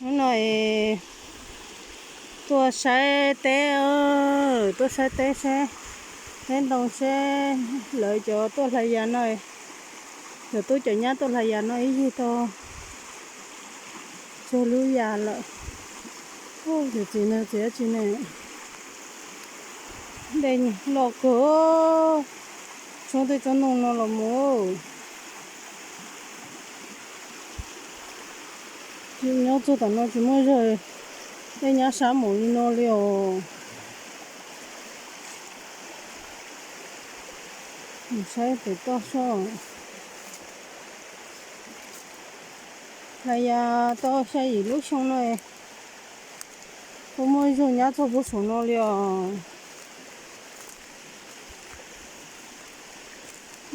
Hnub no es tuaj saib teb, tuaj saib teb saib teb ntoo seb lawv cov tuaj hlais yas no, cov tub cov nyab tuaj hlais yas no ib yig tau tsawg lub yas lawm. Tus txiv no txiv dab tsi ne? Dej loj kawg, tshoob tej tsob ntoo no los mus. Tsis nyob txog tom no tsis muaj zog, dej nyab sab mus li no li os. Mus saib pem toj soj, hlais yas tau xya yim lub xyoo no, kuj muaj zog nyab txog puag saum no li os.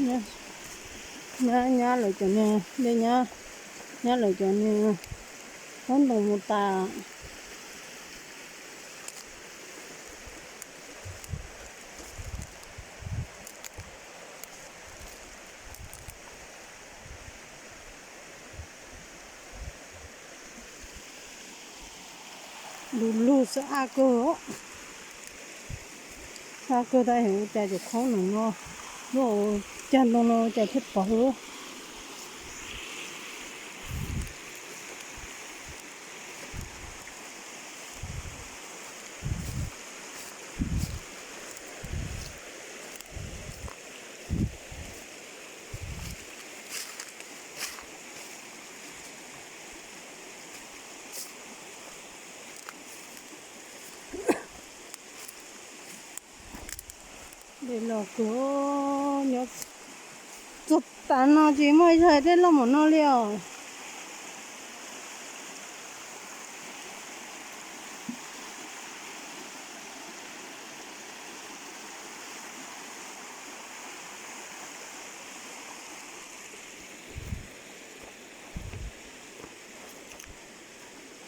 Nyab, nyab lawv cov niag, dej nyab, nyab lawv cov niag tsob ntoo mus tas. Du lug xwb, ab kawg, ab kawg tab sis ua cas cov khaub no no, lub cag ntoo no ua cas thiaj pov lub. Dej loj kawg, nyob txog tav no tsis muaj ib zag dej loj npaum no li os.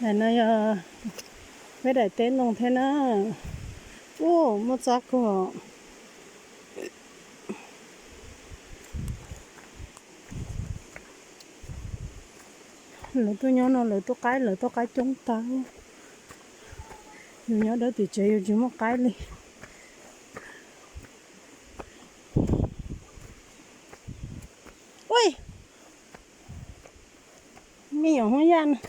Daim no yog peb daim teb ntoo thiab na. Ub, muaj txab kawg. Lawv tuaj nyob no lawv tuaj qaib, lawv tuaj qaib coob tag. Yus nyob dawb tim tsev yus tsis muaj qaib li. Ui, me nyuam hmoob yaj no.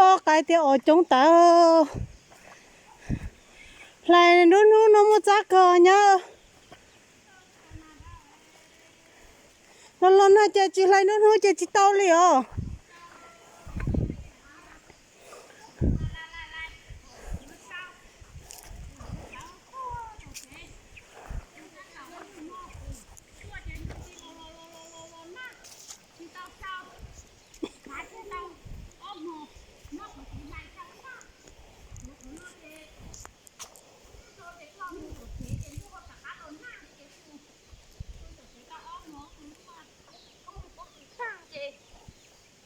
Oj, qaib tiab os, coob tag. Hlais nruab hnub no muaj txab kawg nyob. Los los no ces tsis hlais nruab hnub ces tsis tau li os.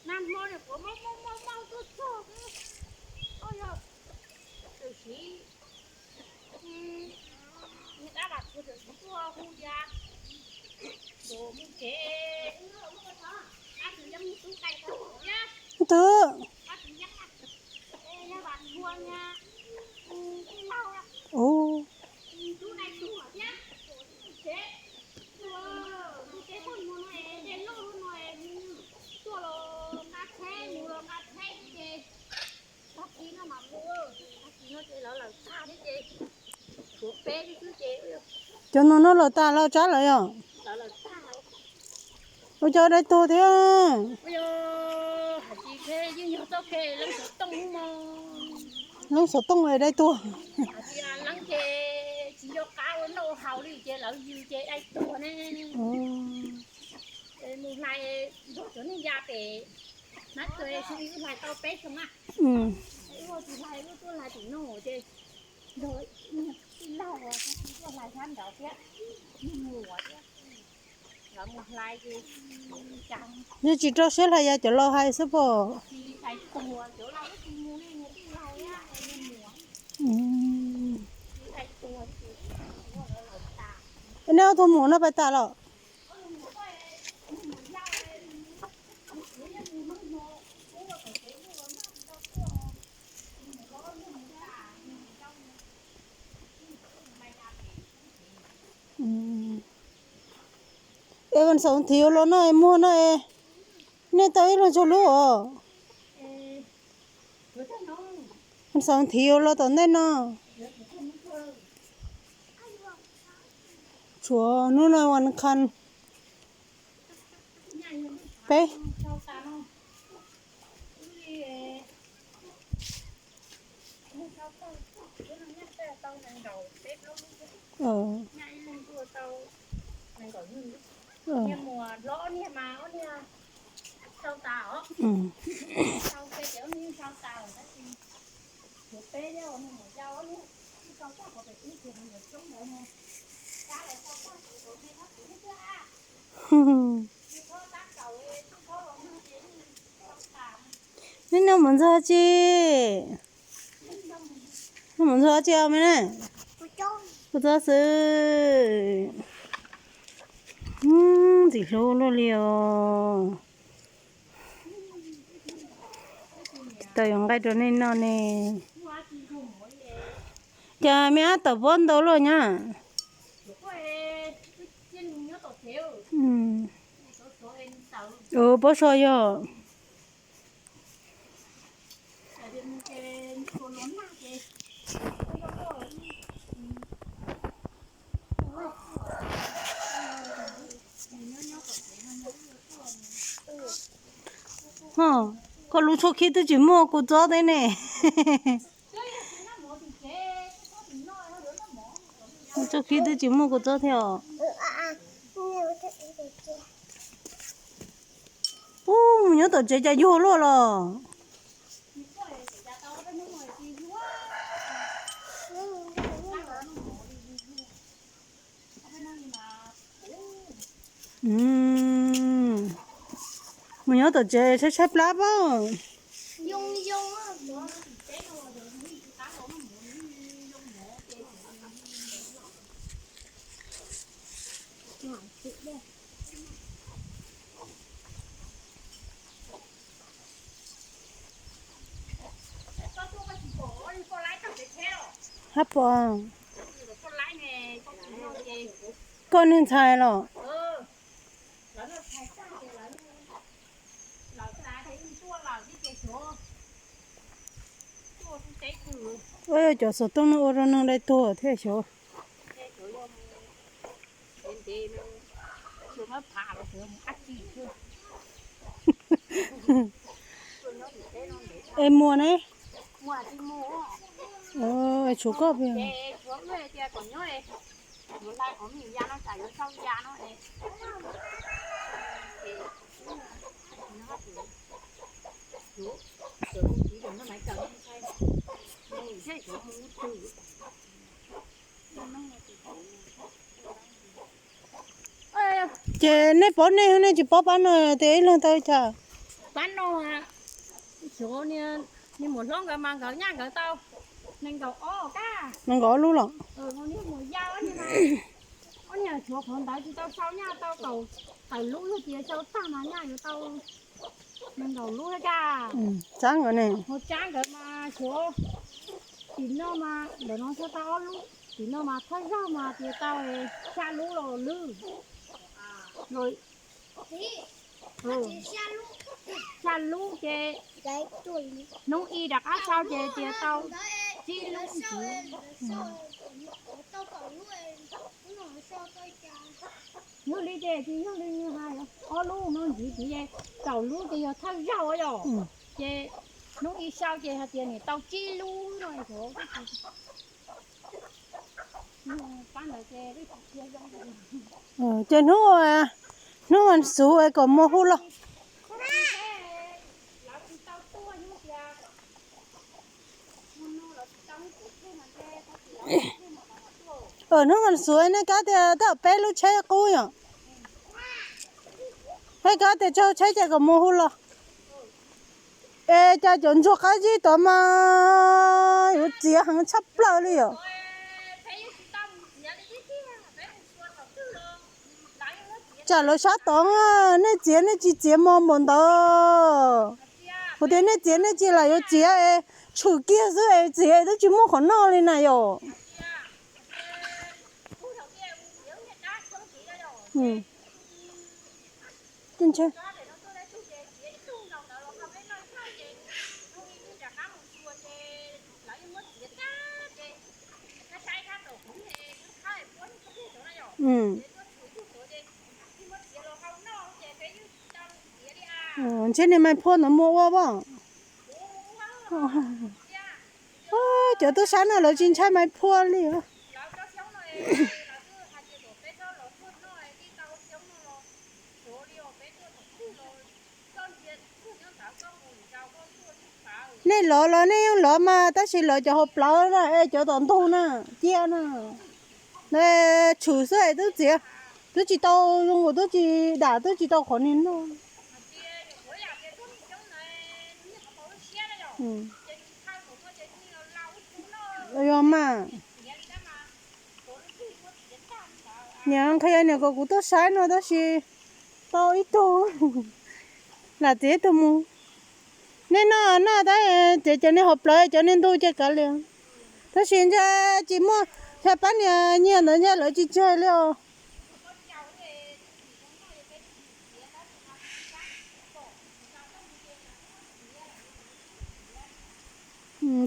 Nag hmo niam puav mob mob mob mob tuaj txog xwb. Oj yog, tam sim niag dab vam tsuag tam sim tuaj hu ya, mus kev, ab tug yeeb tub dai tuag thiab. Tug, ab tug yeeb, yog vam tsuag niag tij laug, tub dai tuag thiab. Tus tsev, tus tsev poj niam no es dej loj no es mus tuaj los nqa tsheb, mus los nqa tsheb ces tag kis no mas mus, tag kis no ces lawv lawm tag thiab ces tshuav peb xwb ces. Cov no no lawm tas los tsab lawm yom? Lawv lawm tag. Ua cas dai tuag thiab? Ua yog hais tias yeej yog txoj kev leej xov tooj, leej xov tooj es dai tuag. Hais tias leej ces tsis nco qab ua noj ua haus li ces lawv yws ces dai tuag ne. Mus hlais nrog cov neeg ya pem Mab Tuam, wb hlais tau peb xyoo na. Wb tsis hlais, wb tuaj hlais tim no ces nrog tij laug tuaj hlais sab nraud thiab, muaj thiab. Yeej tsis rau siab hla ya cov laus hais xwb pom. Nej ob tug muam no pais tas los? Es Vaj Xaum Thiv los no es muag no es nej tau ib leeg tsawg lub os? Vaj Xaum Thiv los tom ntej no. Tshuav hnub no vas khas peb. Nej noj mov ntxog tsi? Noj mov ntxog tsi me ne? Kuv txob xwb. Ntxim hlub luaj li os. Tsis tau yuav nqaij rau nej noj ne. Cas me ab tawm pob ntau luaj nyab? Pob so yog. Ho, koj lub tshuaj khib twb tsis muaj kuv txob thiab ne. Lub tshuaj khib twb tsis muaj kuv txob thiab os. Ub, mus nyob tom tsev cas yuag luaj los. Mus nyob tom tsev tshaib tshaib plab pob. Hab pom. Koj niag ntxhais los? Ua cov xov tooj no ua rau neeg dai tuag thiab xyov. Es muag ne? Es tshuav koj pem. Ces nej pab nej, nej tsis pab pab no tias ib leeg tau li cas? Pab no, xyov niag muam hlob nkawd mas nkawd nyaj nkawd tau nees nkaum ob kab. Nees nkaum ob lub los? Niag muam yau, ob niag tshuav qhov ntawd tsis tau sau nyaj tau kaum tawm lub, yog tias sau tag mas nyaj yuav tau nees nkaum lub thiab kab. Tsab nkawd ne? Ho tsab nkawd mas xyov, tim no mas ntawm no txog tau ob lub, tim no mas thawj zaug mas tias tau xya lub los lwj. Xya lub ces hnub ib rov qab sau ces tias tau tsib lub ntxiv. Yog li ces tsis yog li nws hais, ob lub no ntxiv tid, kaum lub ces yog thawj zaug yom. Ces hnub ib sau ces hais tias nws tau tsib lub no. Ces hnub, hnub vas xuv es kom muaj hub los. Hnub vas xuv nej kab tias tau peb lub tsheb qub yom. Thaij koj tias tsis tshaib ces kom mus hu los. Es cas cov ntsuag qab zib tod mas yuav txiav heev tshaj plaws li os. Tsam lawv sab tod, nej txiav nej tsis txiav mos npaum ntawd. Kuv tias nej txiav nej tsis lam yuav txiav es tshwm kiag xwb es txiav twb tsis muaj qhov noj li na yom. Ntshe niag mais phua ntawd muaj ua pom. Cov tub sab no lawv tsis ntshai mais phua li os. Nej lov los nej yeej lov mas tab sis lov cov hauv plawv na es cov tom ntug na, cia na. Tshwm xwb es twb txiav, twb tsis tau zoo, twb tsis dam, twb tsis tau qhov niag noj. Yog mas. Niam qhia niam kom kuv tuaj saib no tab sis tau ib tug, lam txiav ib tug mus. Nej noj noj tab sis cov niag hauv plawv cov niag ntug ces kav liam. Tab sis ntshe tsis muaj, ntshe pab niag nyiag ntawd ntshe lawv tsis tseg li os.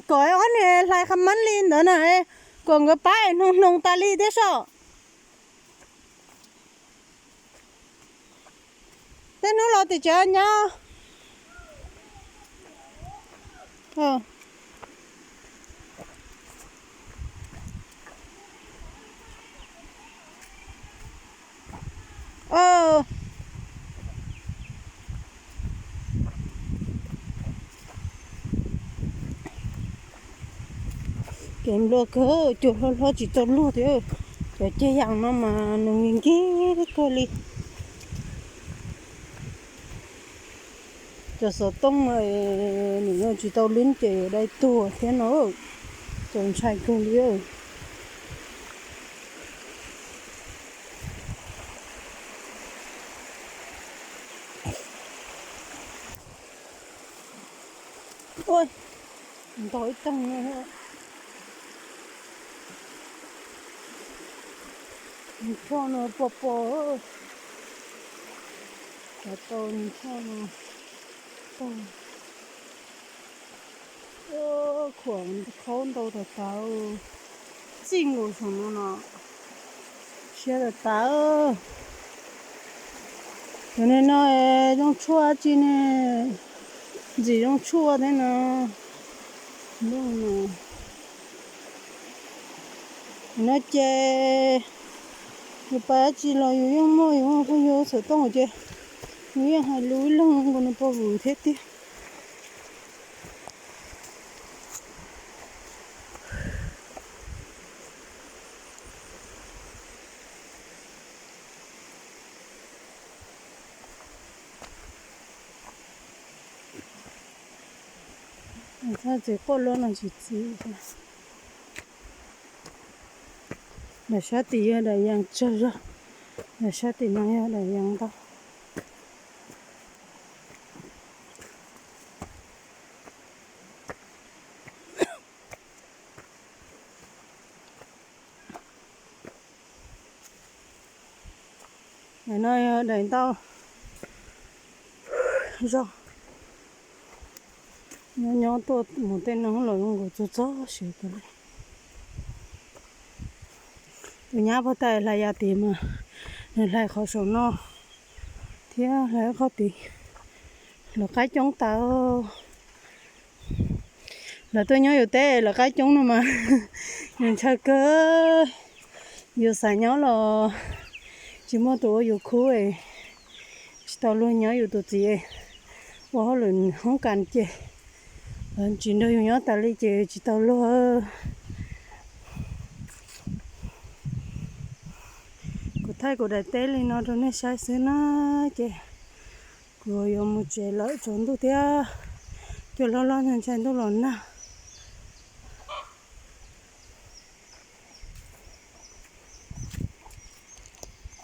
Kom ob niag hlais qha mab li ntawd na, kom nkawd pab es hnoos hnoos tas li thiab soj. Tej hnub los tim tsev nyab. Kev nplua kawg, cua hlob hlob tsis tau luag thiab. Cov ceg yas no mas nws nkig nkig kawg li. Cov xov tooj no nws tsis tau lwb ces dai tuag thiab no. Txaus ntshai kawg li. Ntau ib tag no. Nws tshuaj no pos pos. Cov tau nws tshuaj no tag. Khuam khaub ntau tas tas. Txij nkaus saum no no. Siab tas tas. Cov niag no zoo tshuaj tsi ne, ntxim zoo tshuaj thiab no. No ces yus pab tsi los yus yeej muaj, yus muaj phooj ywg xov tooj ces yus yeej hais lus ib leeg nkaus nws pog vwm thiab tiag. Txhob txiv quaj luaj no tsis txiv. Daim sab tim yog daim yees tsawg zog, daim sab tim no yog daim yees ntau. Daim no yog daim ntau zog. Nyob nyob tuaj mus tej no los zoo nkaus txog txog siav kawg li. Tus nyab pog tais hlais yam tid mas nws hlais qhov saum no thiab hlais qhov tid. Lawv qaib coob tas. Lawv tuaj nyob yus teb lawv qaib coob no mas yus ntshaw kawg. Yus xav nyob los tsis muaj tus ua yus khub, tsis tau luag nyob yus tus txiv ua hauj lwm hoob kas ces lawv tsis nrog yus nyob tas li ces tsis tau luag. Kuv thaij kuv daim teb li no rau nej saib xwb na, ces Yuav yuav mus tsev lawm, tsaus ntuj thiab. Cua loj loj ntshai ntuj los nag.